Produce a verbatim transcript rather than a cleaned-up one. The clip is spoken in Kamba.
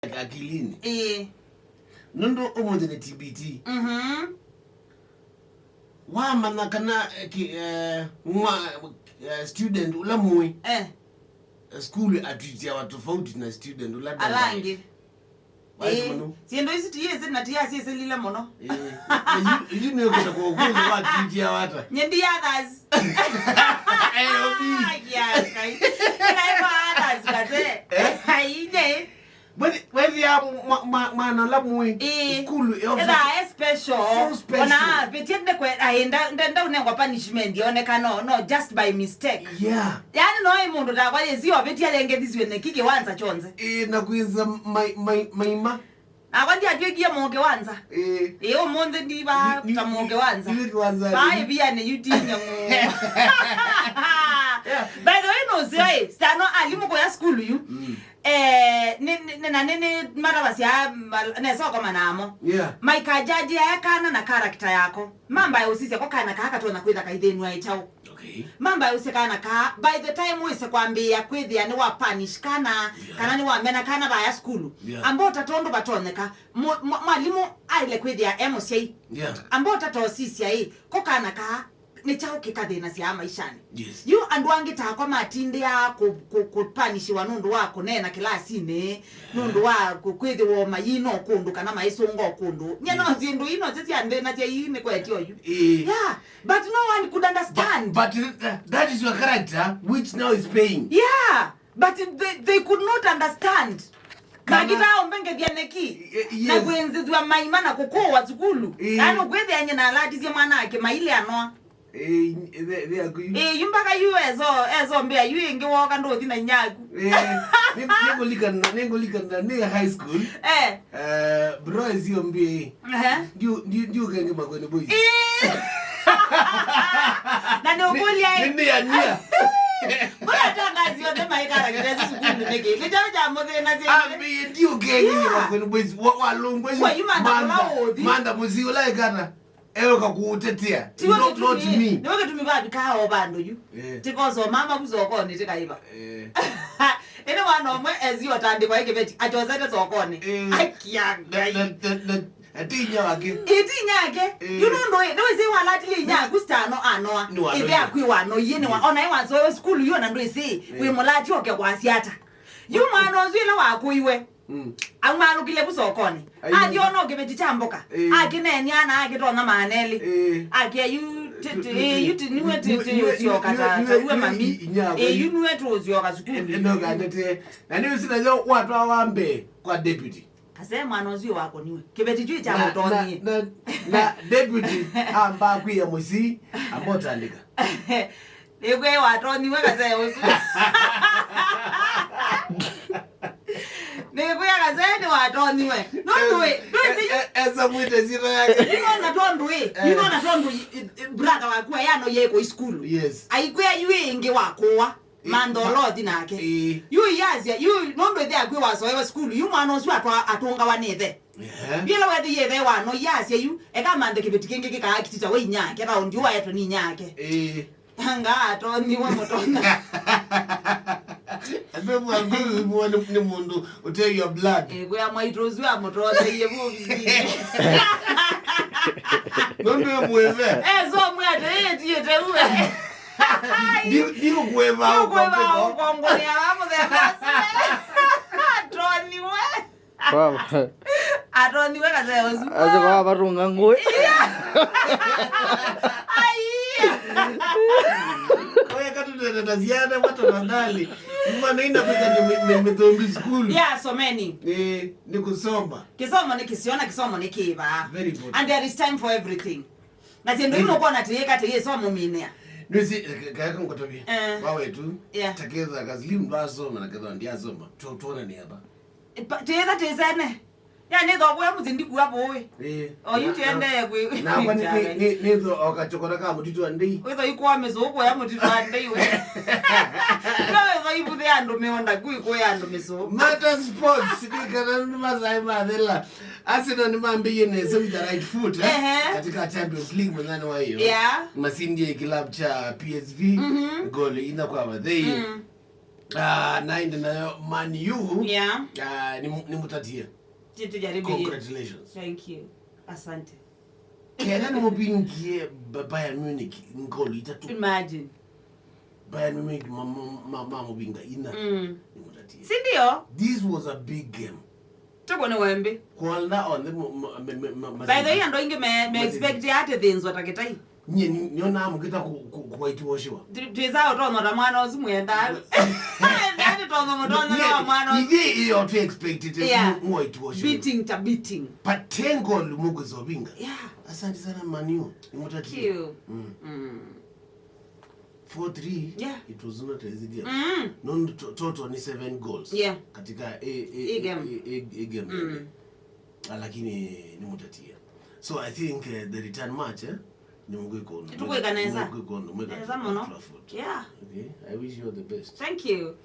akilinĩ. Ĩĩ. Nũndũ ũmũnthĩ nĩ T B T. Mhm. Wamanya kana, eh, ki-, eh, mwa-, eh, student ũla mũĩ, eh, eh, sukulu atwitiawa tofauti na student ũla ala angĩ. Waisye mũno. Syĩndũ isu tiĩsĩ na tiasyĩsĩlile mũno. Eh, yu, yu nĩ ũkĩta kwa ũkũlũ watwitiawa ata? Nye ndi others. Eh, obi. Ai, ya, Ngai. Ĩla ĩva others kase. Eh? Ai, nye. Wethĩa mwa-, mwa-, mwana ũla mũĩ, ĩĩ, sukulu ĩyo ĩthaa e special. So special. Ona avĩtie ndekwe, ai, nda-, nda-, ndaũnengwa punishment, yoneka no, no, just by mistake. Yeah. Yani no ĩ mũndũ takwa yĩsi ovĩtie alengethisiwe nĩki kĩwanza kyonthe. Ĩĩ, na kwĩnza mai-, mai-, maima. Nakwa ndiatw'ĩkie mũũ kĩwanza. Ĩĩ. Ĩĩ, ũmũnthĩ ndiva ta mũũ kĩwanza. Yu kĩwanza. Vai pia nĩ yu tinya mũũ. Yeah. By the way, nũseo ĩ, stano alimũ kũya sukulu yu. Mm. Eh, nĩ, nĩ, nĩ, na nĩ, nĩ matavasya mal-, nesokoma namo. Yeah. Maikajaji aya kana na character yako. Mambae ũsisya ko kana kaa katonya kwĩtha kaithĩnw'a ĩ kyaũ. Okay. Mambae ũsisya kana kaa, by the time wĩse kwambĩĩa kwĩthĩa nĩ wa punish kana, yeah, kana nĩ wamena kana vaya sukulu. Yeah. Ambota tondũ vatonyeka. Mwa-, mwa-, mwalimũ aile kwĩthĩa e mũsyai. Yeah. Ambota tosisya ĩ, ko kana kaa nĩ kyaũ kĩkathĩnasya maishanĩ? Yes. Yu andũ angĩ takwa matindĩaa kũ-, kũ-, kũpanishiwa nũndũ wa kũneena kĩlasinĩ, nũndũ wa kũ-, kwĩthĩwa mayina o kũndũ kana maisũnga o kũndũ. Nyie no, yeah, syĩndũ ino sisyanthĩnasya ii nĩ kwetyo yu. Eh. Yeah, but no one could understand. But, but th-, that is your character, which now is paying. Yeah. But they, they could not understand. Kana makita ombengethya neki. Eh, na yes. Kwenzithwa maima na kũkũwa sukulu. Eh. Yaani ũkwĩthĩa nyina alatisye mwana ake maile anoa. Eh, the, the akuyu. Eh, yu mpaka yu ezo, ezo mbea yu ĩngĩ woka ndũthi na inyaku. Eh, nĩ-, nĩngũlikana, nĩngũlikana nĩ high school. Eh. Eh, bro, ezio mbea. Ehe. Ndiũ-, ndiũ-, ndiũkenge Makueni Boys. Ĩĩ. Na nĩ ũkũlya ĩ. Nĩ, nĩ ania. Mbona tangazi yote maikara kĩtesi sukulu nĩkĩ? Nĩ kyaũ kya mũthĩna sĩ? Ambĩie ndiũkenge, yeah, Makueni Boys. Wa, walũngwa yu. Kwa yu mantha kũla ũthi. Mantha mũsyĩ ũla ĩkana. Ewe kakũũtetea. Tiwe not, not me. Niwe kĩtumi vavikaa o vandũ yu. Eh. Tikoso mama vu sokonĩ tikaiva. Eh. Ĩnĩ mwana ũmwe ezi otandĩkwa ĩ kĩveti, achosete sokonĩ. Eh. Akia Ngai. Na, na, na, na, na ti inya wake. Ĩ, ti inya yake. Eh. Yu nũndũ ĩ, nĩwĩsĩ walatilie inya yaku stano anoa. Nĩwanoie. Ĩthe akwĩ wanoie nĩ wa-, yes, ona ĩ wasoewe sukulu yu ona ndwĩsĩ, eh, wĩ mũlati oke kwasya ata. Yu mwana ũsu ĩla wakũiwe. Mm. Aumalũkile vu sokonĩ. Ai. Athi ona kĩveti kya mboka. Eh. Akĩneenea na akĩtonya maana elĩ. Eh. Akia yu tete, eh, yu ti-, niwe tete ũsyoka ta, ta uwe mami. Eh, yu niwe tũũsyoka sukulu. Eno kandete. Na nĩ ũsina yo watwa wa mbee kwa deputy. Kase mwana ũsu wakoniwe. Kĩveti kyu kya mũtonyie. Na, na, na deputy amba kwia mũsi, ambotandĩka. Nĩkwĩ watonyiwe kasee ũsu. Nĩkwĩ kasee nĩwatonyiwe. No ndũĩ, ndũĩ. E-, e-, esa mwĩte syĩtwa yake. Nĩwona tondũ ĩ, eh, nĩwona tondũ i-, i-, brother waku ayano yeko iskulu. Yes. Aikwĩa yu ĩngĩ wakũwa. Eh, mandolothi nake. Eh. Yu yasya, yu nũndũ ĩthe akwĩ wasoewe sukulu, yu mwana ũsu atwa-, atũngawa nĩ ĩthe. Ehe. Yĩla wethi yĩthe wano yasya yu, eka manthe kĩveti kĩngĩ kĩkaakitita we inyake, raundi ũwaetwe nĩ inyake. Eh. Anga atonyiwe mũtonya. Andũ mwangu nĩ, nĩ mũndũ ũte your blood. Eh, kwĩa mwaitũ ũsu amũtotheie vũvisinĩ. Nũndũ ĩ mwĩve. Eh, so mwĩ atĩ ĩtiĩte uwe. Ndi-, ndikũkwĩva. Ndikũkwĩva ũkongolea wa mũthemba ũsu. Atonyiwe. Baba. Atonyiwe kaseo ũsu. Ase baba vatũnga ngũĩ. Ai. Oya katutete ta ciana matafadhali. Mwana ina pesa ni mi-, mi-, mithombi school. Yeah, someni. Ni, ni kusoma. Kisomo ni kisiona, kisomo ni kiva. Very good. And there is time for everything. Na syĩndũ imwe kona tiyĩka tiyĩsomo minea. Nĩsĩ, kaka ngũtavye. Eh. Wa wetu. Yeah. Taketha kaslim ndwasoma na ketha ndiasoma. Tu-, tuonane hapa. Tĩĩtha tĩsene. Ya nĩtho kũya mũtindi kua vũĩ. Eh. O yu tiendee kwĩ. Na kwa nĩ, nĩ, nĩ, nĩtho o kachokora ka mũtitũ wa ndei. Wĩtho ikwa mĩsũkũ ya mũtitũ wa ndei we. No wĩtho ivuthe andũ mĩonda ku ikũya andũ mĩsũkũ. Mata Sports, nĩ kana nĩ masai mathela. Arsenal nĩ mambĩie nesa with the right foot, eh? Ehe. Katika Champions League mũthenya wa hiyo. Yeah. Masindie club cha P S V. Mhm. Goli ina kwa vathei. Mm. Ah, naende nayo Man U. Yeah. Ah, ni, ni mutatie. Tujaribirie. Congratulations. Thank you. Asante. Kenya ni mubingie Ba- Bayern Munich ngolu itatu. Imagine. Bayern Munich ma- ma- ma- mamubinga ina. Mm. Ni mutatie. Si ndio? This was a big game. Tuko ni wembi. Kwa na on the mo- mo- me- me- ma- ma- By the way, andũ aingĩ me, me expect ate thĩnzwa ta kĩtai. Nye ni niona mukita ku ku ku whitewashiwa. Twĩsa ũtonwa ta mwana ũsu mwenda. Ndani tonwa mũtonwa wa mwana ũsu. Ithi iyo tu expect it. Yeah. Mu whitewashiwa. Beating ta beating. Patengo lumuko zobinga. Yeah. Asante sana Man U. Ni mutatie. Thank you. Mm. Mm. four three. Yeah. It was not an easy game. Mm. No, to- total ni seven goals. Yeah. Katika a a Hii game. a, a, a game. Mm. Ah, lakini ni mutatie. So I think uh, the return match eh ni mugwiko. Tukwika nesa. Mugwiko ndo mweka. Nesa muno. Trafford. Yeah. Okay. I wish you all the best. Thank you.